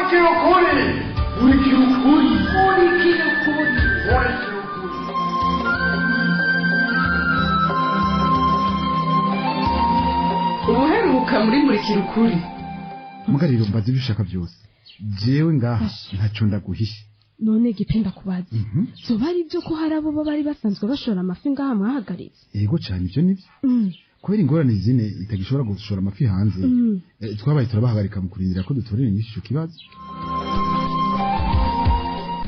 Murikira ukuri, murikira ukuri, murikira ukuri, murikira ukuri. Ubuheruka muri Murikira Ukuri. Mugariro, mbaza ibyo ushaka byose, jewe ngaha ntaco ndaguhishe. None gipenda kubaza, zoba ari byo ko hari abo bari basanzwe bashora amafi ngaha mwahagaritse? Yego cyane, ibyo nibyo. Kubera ingorane zine itagishobora gushora amafi hanze, twabaye turabahagarika mu kurindira ko dutorera inyishu ico kibazo.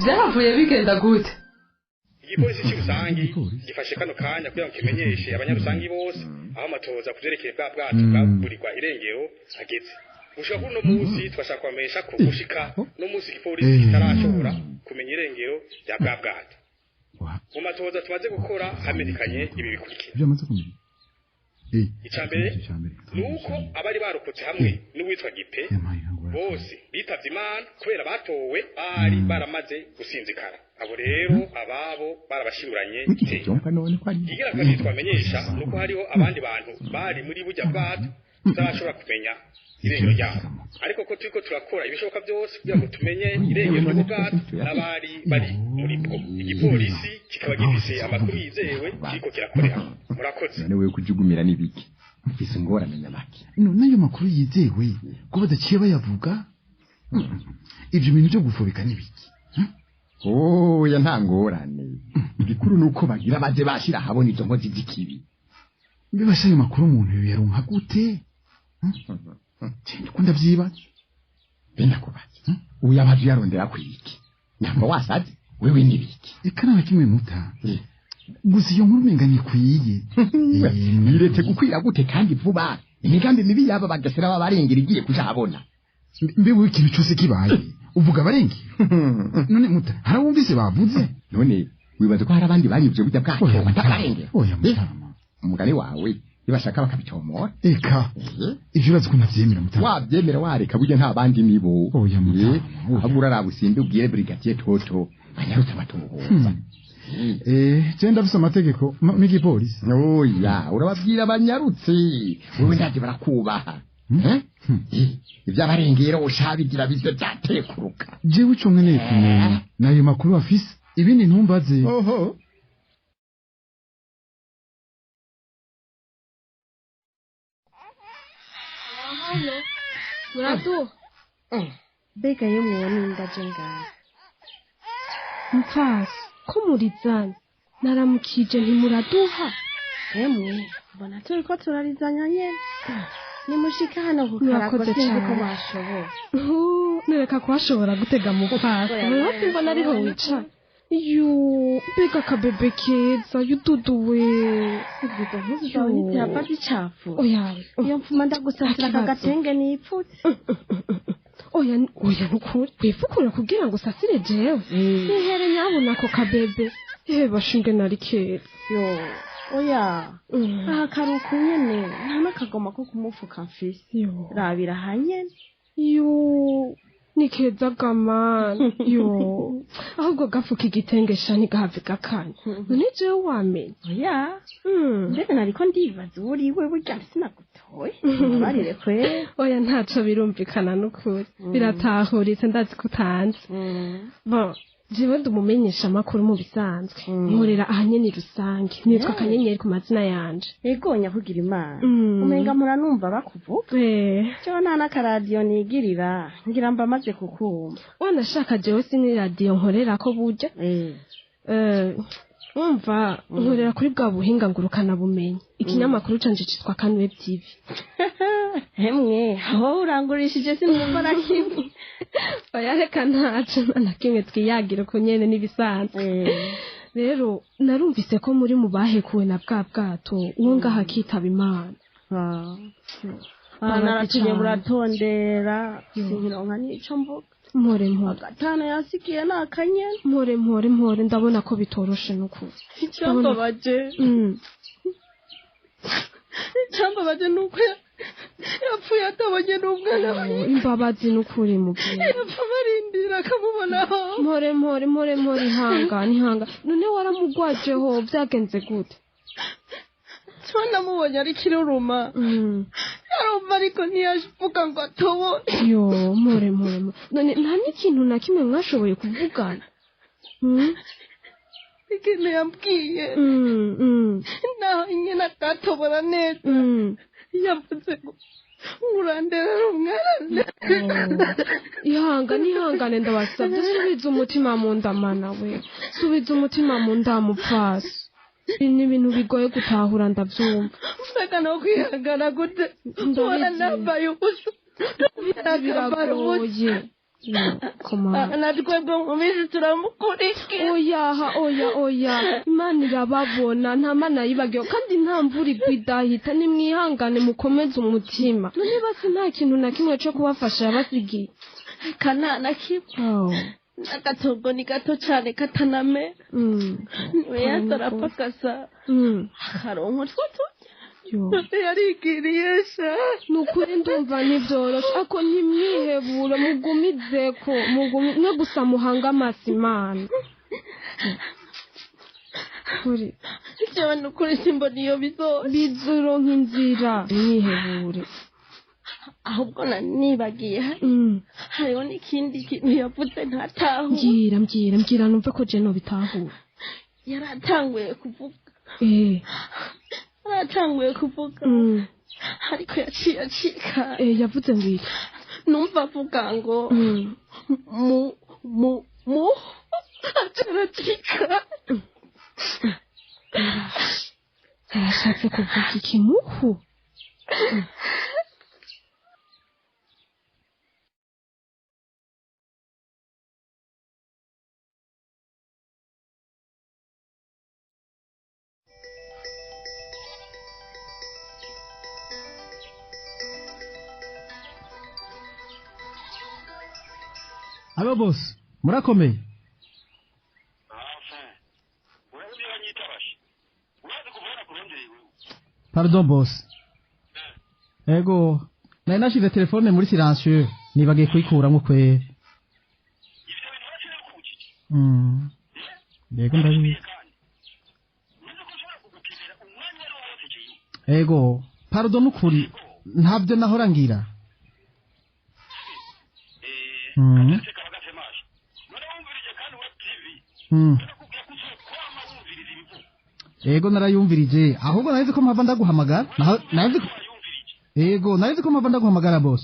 Byahavuye bigenda gute? Igipolisi cy'Urusangi gifashe kano kanya kugira ngo kimenyeshe abanyarusangi bose aho amatohoza ku vyerekeye bwa bwato bwaburirwa irengero ageze. Gushika kuri uno munsi, twashaka kubamenyesha ko gushika no munsi igipolisi kitarashobora kumenya irengero rya bwa bwato. Mu matohoza tumaze gukora hamenyekanye ibi bikurikira: Ibyo amaze kumenya. Ica mbere ni uko abari barokotse hamwe n'uwitwa Gipe bose bitavye Imana kubera batowe bari baramaze gusinzikara. Abo rero ababo barabashinguranye iteka. Byumva none ko ari Igira kabiri twamenyesha ni uko hariho abandi bantu bari muri burya bwato tutarashobora kumenya irengero ryabo, ariko ko turiko turakora ibishoboka byose kugira ngo tumenye irengero ry'ubwo bwato n'abari bari muri bwo. Igipolisi kikaba gifise amakuru yizewe kiriko kirakorera. Murakoze. None wewe kujugumira n'ibiki? Mfise ingorane nyabaki. None ayo makuru yizewe ko badaciye bayavuga? Ibyo bintu byo gufobeka n'ibiki? Oya, nta ngorane. Igikuru nuko bagira baze bashira ahabona izo nkozi z'ikibi. Mbibasha ayo makuru umuntu yoyaronka gute? Ko ndavyibaza. Benda kubaza, uyabaza uyarondera kwiki? Nyamba wasaze wewe n'ibiki? Eka nta na kimwe muta. Gusa iyo nkuru umenga ntikwiye. Iretse gukwira gute kandi vuba imigambi mibi yaba bagesera babarengera igiye kuja habona? Mbe ikintu cyose kibaye uvuga abarengera? None muta, harawumvise bavuze? None wibaza ko hari abandi banyivye burya bwato Oya, batabarengera? Oya mutama. Umugani wawe nibashaka bakabitomora. Eka ivyo urazi ko ntavyemera mutama. Wabyemera wareka, burya nta bandi nibo. Oya mutama, oya. Ahubwo uraraba usimbe ubwire brigadier Toto anyarutse amatohoza. Je ndafise amategeko n'igipolisi. Oya, urababwira banyarutse, wewe ndazi barakubaha. Eh? Ivy'abarengera ushabigira bize byatekuruka. Jewe ico nkeneye kumenya nayo makuru afise, ibindi ntumbaze. Oho. Hano muraduha? Mbega yemwe, uwo nindaje ngaha. Mfasi ko murizanye, naramukije ntimuraduha. Emwe, mbona turiko turarizanya nyene. Nimushike hano ku karago. Murakoze Sinzi ko cane. mwashoboye. Nereka kuhashobora gutega mupfasi hafi, mbona ariho wicara. Yu, mbega akabebe keza yududuwe! Izo mpuzu zawe ntizihava zicafura? Oya. Iyo mfuma ndagusasira aka Nta kibazo. gatenge nipfutse. Oya oya, nukuri wifukura kugira ngo usasire jewe? Nihere nyabona ako kabebe, ehe bashinge nari keza. Yo, oya, aha karuku nyene, nta n'akagoma ko kumufuka mfise. Yo. Rabira aha nyene. Yo, ni keza gamana. Yo, ahubwo gafuka igitenge sha, ntigahave gakanya. None jewe wamenye? Oya. Mbega nariko ndibaza uwo uriwe, burya sinagutoye, barire kwera. Oya ntaco, birumvikana n'ukuri, biratahuritse, ndazi ko utanzi. Bon, jewe ndumumenyesha amakuru mu bisanzwe, nkorera ahanyene rusange, nitwa Kanyenyeri ku mazina yanje. Ego nyakugira Imana. Mm. Umenga muranumva bakuvuga. Eh. Jewe nta n'akaradiyo nigirira, ngira mba maze kukumva. Wanashaka jewe si radiyo nkorera ko burya. Umva, nkorera kuri bwa buhinga ngurukana bumenyi, ikinyamakuru canje citwa Kanweb TV. Emwe, aho urangurishije sinumva na kimwe. Oya reka, ntaco, nta na kimwe, twiyagira uko nyene n'ibisanzwe. Rero narumvise ko muri mu bahekuwe na bwa bwato, uwo ngaho akitaba Imana. Ah, naratumye buratondera, sinkironka n'ico mvuga. Mpore mpore. Agatanu yasigiye ni akanyene. Mpore mpore mpore, ndabona ko bitoroshe n'ukuri. Icambabaje, icambabaje ni uko yapfuye atabonye n'umwana wiwe. Imbabazi n'ukuri mubyeyi. Yapfa barindira akamubonaho. Mpore mpore mpore mpore, ihangane ihangane. None waramugwajeho, byagenze gute? Cyo namubonye ari kiruruma. Yarumva ariko ntiyashivuga ngo atobore. Yo, more more. None nta n'ikintu na kimwe mwashoboye kuvugana? Ikintu yambwiye. Naho nyine atatobora neza. Yavuze ngo urandera umwana. Ihangane ihangane ndabasabye, subiza umutima mu nda mana we. Subiza umutima mu nda mupfasi. Ni ibintu bigoye gutahura ndabyumva. Mbega no kwihangana gute? Ubona nambaye ubusa. Biragoye. Natwebwe mu minsi turamukurikira. Oya oya oya, Imana irababona, nta mana yibagiwe kandi nta mvura igwa idahita. Nimwihangane mukomeze umutima. None basi nta kintu na kimwe cyo kubafasha yabasigiye? Kana na kimwe. Agatongo ni gato cyane katanamera. Niwe yatarapakasa. Akaronka utwo turya. Yarigiriye sha. Nukuri ndumva ntibyoroshe, ako ntimwihebure, mugumizeko, mwe gusa muhanga amaso Imana. Kuri jewe nukuri simbona iyo bizoca. Bizoronka inzira, mwihebure. Ahubwo nibagiye hariho n'ikindi kintu yavuze ntatahura. Mbwira mbwira mbwira numve ko je nobitahura. Yaratanguye kuvuga. Yaratanguye kuvuga. Ariko yaciye acika. Yavuze ngo iki? Numva avuga ngo mu mu mu acaracika. Yarashatse kuvuga iki muhu? Alo boss, murakomeye? Pardon boss. Ego, nari nashize telefone muri silencieux, nibagiye kuyikuramwo kweri. Yego ndabizi. Ego, pardon nukuri, ntabyo nahora ngira. Ego narayumvirije, ahubwo narizi ko mpava ndaguhamagara. Ego narizi ko mpava ndaguhamagara boss.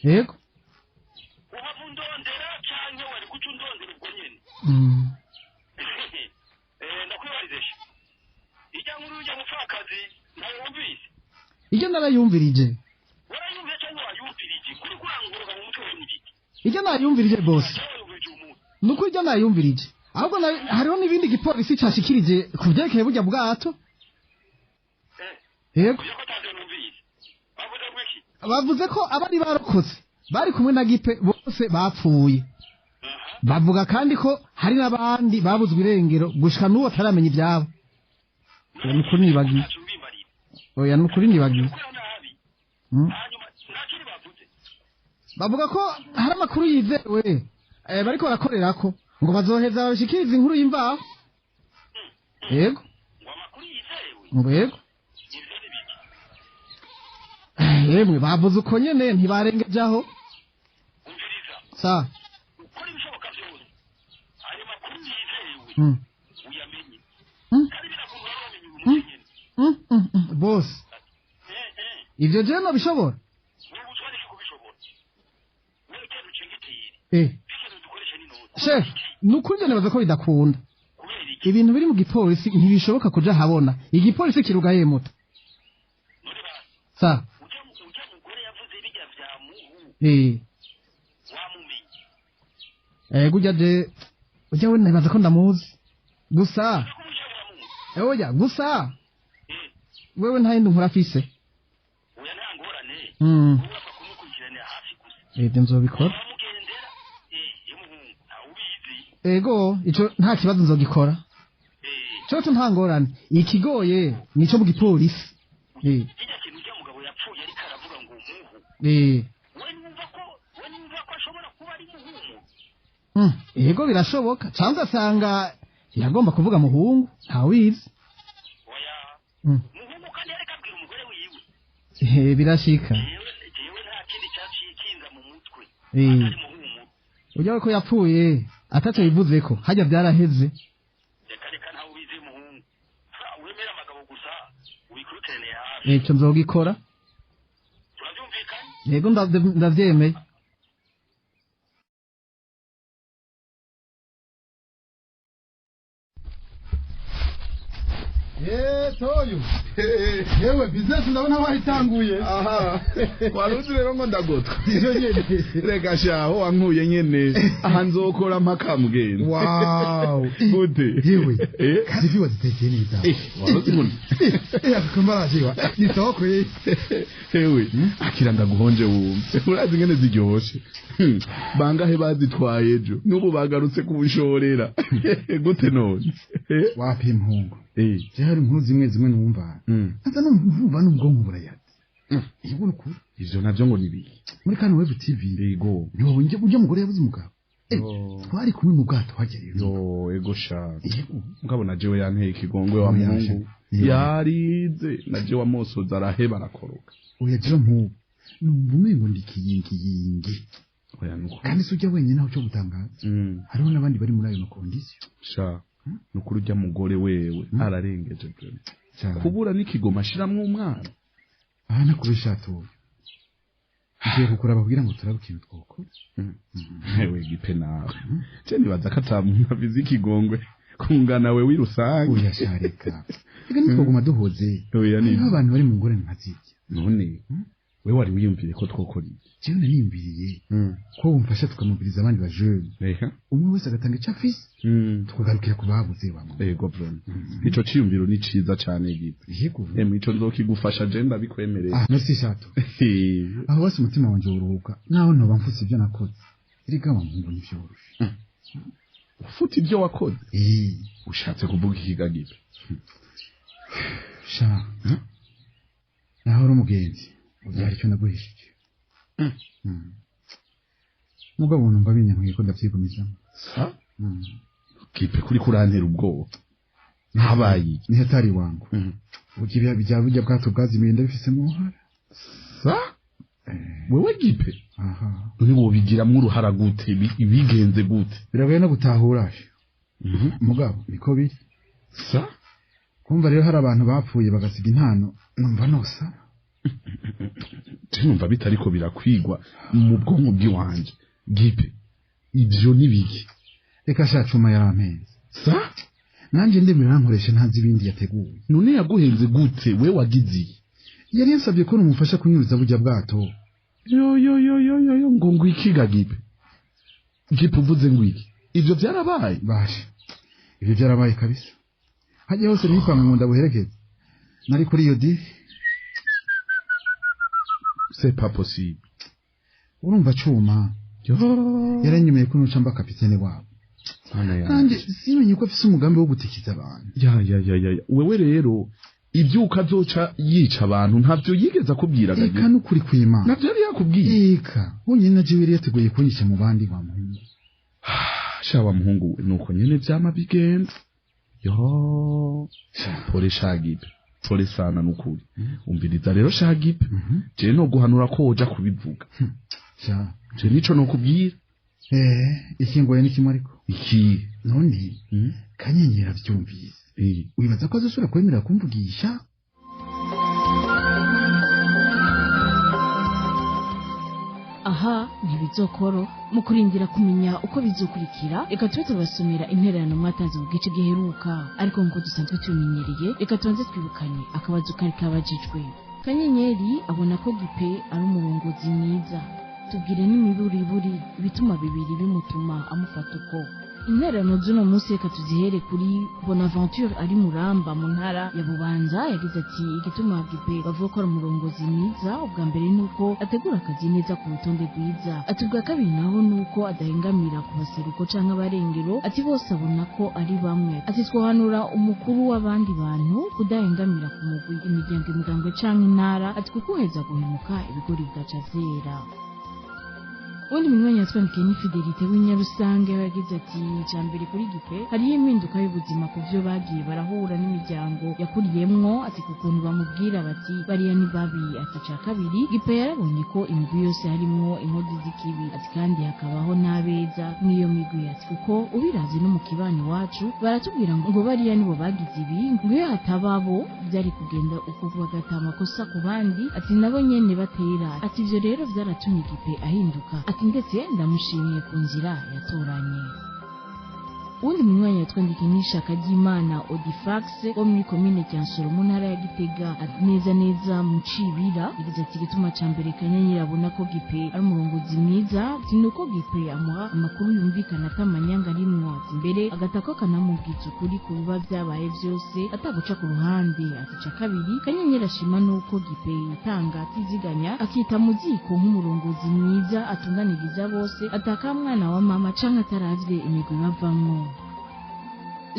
Ego Ijya narayumvirije. Ijya narayumvirije boss. Nuko ijya narayumvirije. Ahubwo hariho n'ibindi gipolisi cyashikirije ku byerekeye burya bwato. Yego. Bavuze ko abari barokotse bari kumwe na Gipe bose bapfuye. Bavuga kandi ko hari n'abandi babuzwe irengero gushika n'uwo ataramenya ibyabo. Oya nukuri nibagiye. Oya nukuri nibagiye. Bavuga ko hari amakuru yizewe bariko barakorerako ngo bazoheza babishikiriza inkuru y'imvaho. Yego. Ngo yego. Yemwe bavuze uko nyene ntibarengeje aho. Sa. Boss. Ivyo je no bishobora? Chef, nukuri nibaza ko bidakunda. Ibintu biri mu gipolisi ntibishoboka kuja habona. Igipolisi kirugaye muto. Sa. Ego je ujya we nibaza ko ndamuzi. Gusa. Oya gusa. Wewe nta yindi nkura afise. Oya nta ngorane. Ibyo nzobikora. Ego ico nta kibazo nzogikora. Cyo nta ngorane. Ikigoye nico mu gipolisi. Kijya kintu cya mugabo yapfuye ariko aravuga ngo umuhu. We numva ko ashobora kuba ari muhumu. Ego birashoboka. Canza asanga yagomba kuvuga muhungu, ntawizi. Oya. Muhungu kandi yareka abwira umugore wiwe. Eh, birashika. Jewe nta kindi cyacikinza mu mutwe. Eh. Ujya ko yapfuye ataco bivuzeko hajya byaraheze. Reka reka ntawe ubizi muhungu. Wemera abagabo gusa ubikurikirane hafi. Eh, ico nzogikora. Turabyumvikanye? Yego ndavyemeye. Toyo. Yewe business ndabona wayitanguye. Aha. Waruzi rero ngo ndagotwa. Iyo nyene. Reka shaho wankuye nyene. Aha nzokora mpaka mugenzi. Wow. Gute? Yewe. Kazi fi wazitekeye neza. Waruzi ngo. Akumbara jiwa. Ni soko ye. Hewe, akira ndaguhonje wumve. Urazi ngene ziryoshe. Bangahe bazitwaye ejo. Nubu bagarutse kubushorera. Gute none? Wapi mpungu. Hari inkuru zimwe zimwe numva. Nza numva n'ubwonko burayatse. Yego nukuri. Ivyo navyo ngo nibiki. Muri kano Web TV. Yego. Ntiwabonye ujya mugore yabuze umugabo. Twari kumwe mu bwato hagera. Yo, ego sha. Yego. Mugabo jewe yanteye ikigongwe wa muhungu. Yarize na jewe amosoza araheba arakoroka. Oya jewe mpubu. Numva umengo ndikiyingiyingi. Oya nuko. Kandi si ujya wenyine aho cyo gutangaza. Hariho n'abandi bari muri ayo makondisiyo. Sha. Nukuri ujya mugore wewe ararengeje pe. Kubura n'ikigoma ashiramwo umwana. Aha nakubisha to. Ngiye kukuraba kugira ngo turabe ikintu twokora. Ewe gipe nawe. Je nibaza ko atamuntu avize ikigongwe kungana we wirusange. Oya shareka. Reka nitwoguma duhoze. Oya ni. Hariho abantu bari mu ngorane nka zirya. None we wari wiyumvire ko twokora iki? Jewe naniyumviriye ko wumfasha tukamubiriza abandi bajene. Umwe wese agatanga icyo afise. Tukagarukira ku babuze bamwe. Yego bro. Ico ciyumviro ni ciza cane gipe. Yego. Emwe ico nzokigufasha je ndabikwemerera. Ah, merci shato. Aho bose umutima wanje uruhuka. Naho ntoba mfutse ibyo nakoze. Erega wa muhungu ntivyoroshe. Ufuta ibyo wakoze? Ushatse kuvuga ikiga gipe? Sha. Naho uri umugenzi. Ubyara icyo naguhishije. Mugabo numva binyankwiye ko ndavyigumizamo. Sa? Kipe kuri kurantera ubwoba. Habaye ni hatari wangu. Ugiye bijya bijya bwato bwazimiye ndabifisemo uruhara. Sa? Wewe gipe? Aha. None wobigiramwo uruhara gute? Bigenze gute? Biragoye no gutahura. Mugabo niko biri. Sa? Kumva rero hari abantu bapfuye bagasiga intano numva nosa. Numva bitariko birakwigwa mu bwonko bw'iwanje. Gipe. Ivyo nibiki? Reka shacuma yarampenze. Sa? Nanje ndemera nkoresha ntazi ibindi yateguye. None yaguhenze gute we wagize? Yari yansabye ko numufasha kunyuruza bujya bwato. Yo yo yo yo yo yo ngo ngwikiga gipe. Gipe uvuze ngwiki. Ivyo byarabaye? Bashe. Ivyo byarabaye kabisa. Hajya hose nipanga ngo ndabuherekeze. Nari kuri iyo di. C'est pas possible. Urumva cuma. Yaranyemeye ko nuca mba kapitene wabo. Kandi simenye ko afise umugambi wo gutikiza abantu. Ya ya ya ya. Wewe rero ibyuka azoca yica abantu ntavyo yigeze akubwira gaje. Eka nukuri kw'Imana. Navyo yari yakubwiye. Eka, wonyene na jewe yari yateguye kunyica mu bandi wa muhungu. Sha wa muhungu we nuko nyene vyama bigenza. Yo, pole shagipe. Pole sana nukuri. Umviriza rero shagipe. Je no guhanura ko woja kubivuga. Sha, je nico no kubwira. Ikingoye ni kimwe ariko. Iki none kanyenyera vyumvise. Wibaza ko azosubira kwemera kumvugisha? Aha ntibizokoro mu kurindira kumenya uko bizokurikira reka tube tubasomera intererano mwatanze mu gice giheruka ariko nkuko dusanzwe tubimenyereye reka tubanze twibukanye akabazo kari kabajijwe. Kanyenyeri abona ko Gipe ari umurongozi mwiza. Tubwire n'imiburiburi ibituma bibiri bimutuma amufata uko. Intererano z'uno munsi reka tuzihere kuri Bonaventure ari Muramba mu ntara ya Bubanza. Yagize ati igituma Gipe bavuga ko ari umurongozi mwiza ubwa mbere nuko ategura akazi neza ku rutonde rwiza. Ati ubwa kabiri naho nuko adahengamira ku baseruko canke abarengero. Ati bose abona ko ari bamwe. Ati twohanura umukuru w'abandi bantu kudahengamira ku mugwi imiryango imigambwe canke intara. Ati kuko uheza guhemuka ibigori bigaca vyera. Ubundi munywanyi yatwandikiye ni Fidelite w'Inyarusange, aho yagize ati: "Icya mbere kuri Gipe hariho impinduka y'ubuzima ku byo bagiye barahura n'imiryango yakuriyemwo," ati ku kuntu bamubwira bati bariya ni babi. Ati icya kabiri, Gipe yarabonye ko imigwi yose harimwo inkozi z'ikibi, ati kandi hakabaho n'abeza mw'iyo migwi, ati kuko ubirazi no mu kibano iwacu baratubwira ngo bariya nibo bagize ibi, ngo iyo hatababo byari kugenda uko, bagata amakosa ku bandi, ati nabo nyene batera. Ati ivyo rero vyaratumye Gipe ahinduka, ati ndetse ndamushimiye ku nzira yatoranye. Uwundi munywanyi yatwandikiye ni Ishaka ry'Imana Odifax wo muri komine Cyansoro mu ntara ya Gitega, ati neza neza mu Cibira. Yagize ati igituma ca mbere Kanyenyeri abona ko Gipe ari umurongozi mwiza, ati ni uko Gipe amuha amakuru yumvikana atamanyanga arimwo, ati mbere agatako akanamubwiza ukuri ku biba vyabaye vyose ataguca ku ruhande. Ati ca kabiri Kanyenyeri ashima nuko Gipe yitanga atiziganya, akita mu ziko nk'umurongozi mwiza atunganiriza bose, atakamwana wa mama canke ataravye imigwi bavamwo.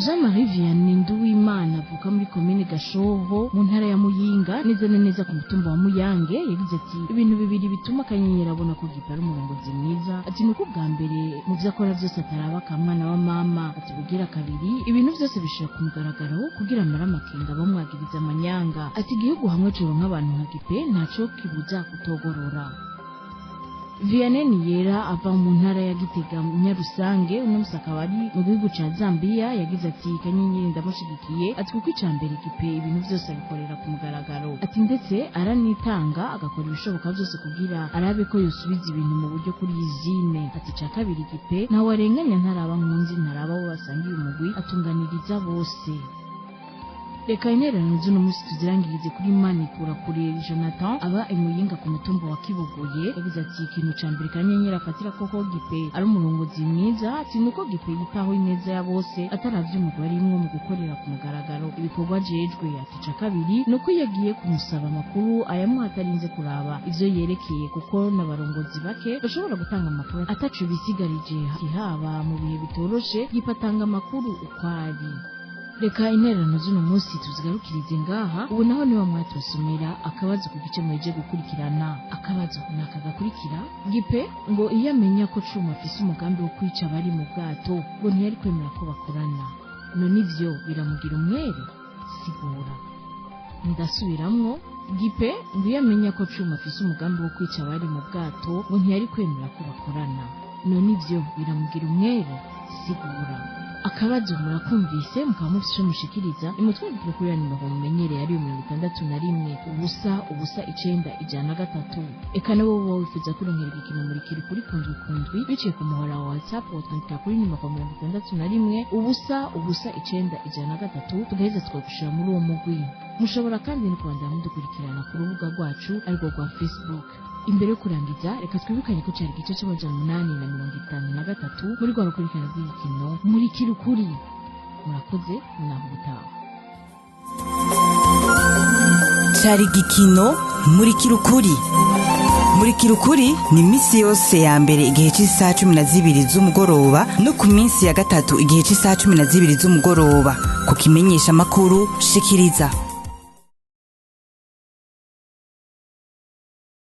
Jean-Marie Vianney Nduwimana avuka muri komine Gashoho mu ntara ya Muyinga, neza na neza ku mutumba wa Muyange. Yagize ati ibintu bibiri bituma Kanyenyeri abona ko Gipe ari umurongozi mwiza, ati nuko ubwa mbere mu vyo akora vyose ataraba akamwana wa mama, ati bugira kabiri ibintu vyose bishira ku mugaragaro kugira amara amakenga bamwagiriza amanyanga, ati igihugu hamwe coronka abantu nka Gipe ntaco kibuza kutogorora. Vianney Niyera ava mu ntara ya Gitega Nyarusange, uno musi akaba ari mu gihugu ca Zambia. Yagize ati Kanyenyeri ndamushigikiye, ati kuko ica mbere Gipe ibintu vyose abikorera ku mugaragaro, ati ndetse aranitanga agakora ibishoboka vyose kugira arabe ko yosubiza ibintu mu buryo kuri izine, ati ica kabiri Gipe ntawe arenganya, ntaraba nkunzi, ntaraba abo basangiye umugwi, atunganiriza bose. Reka intererano z'uno munsi tuzirangirize kuri Manikura kure Jonathan aba imuyinga ku mutumba wa Kibugoye. Yagize ati ikintu ca mbere Kanyenyeri afatira koko Gipe ari umurongozi mwiza, ati nuko Gipe yitaho ineza ya bose ataravye umugwi arimwo mu gukorera ku mugaragaro ibikorwa ajejwe, ati ca kabiri nuko iyo agiye kumusaba amakuru ayamuha atarinze kuraba ivyo yerekeye, kuko n'abarongozi bake bashobora gutanga amakuru ataco bisigarije, haba mu bihe bitoroshe Gipe atanga amakuru uko ari. Reka intererano z'uno munsi tuzigarukirize ngaha. Ubu naho niba mwatubasomera akabazo ku gice muheje gukurikirana. Akabazo ni aka gakurikira: Gipe ngo iyo amenya ko Cuma afise umugambi wo kwica abari mu bwato ngo ntiyari kwemera ko bakorana, none ivyo biramugira umwere? Sigura. Ndasubiramwo: Gipe ngo iyo amenya ko Cuma afise umugambi wo kwica abari mu bwato ngo ntiyari kwemera ko bakorana, none ivyo biramugira umwere? Sigura. Akabazo murakumvise, mukaba mufise ico mushikiriza, nimutwandikire kuri ya nimero mumenyereye ariyo 61 0 0 9 103. Eka nawe woba wifuza kuronkera igikino murikira kuri kundwi kundwi biciye ku muhora wa WhatsApp, wotwandikira kuri nimero 61 0 0 9 103, tugaheza tukagushira muri uwo mugwi. Mushobora kandi no kubandanya mudukurikirana ku rubuga rwacu arirwo rwa Facebook. Imbere yo kurangiza, reka twibukanye ko cari igice c'853 muri rwa rukurikirana rw'igikino Murikira Ukuri. Murakoze, naho ubutaha. Cari igikino Murikira Ukuri. Murikira Ukuri ni iminsi yose ya mbere igihe cy'isaha 12 z'umugoroba no ku minsi ya gatatu igihe cy'isaha 12 z'umugoroba ku kimenyesha amakuru Shikiriza.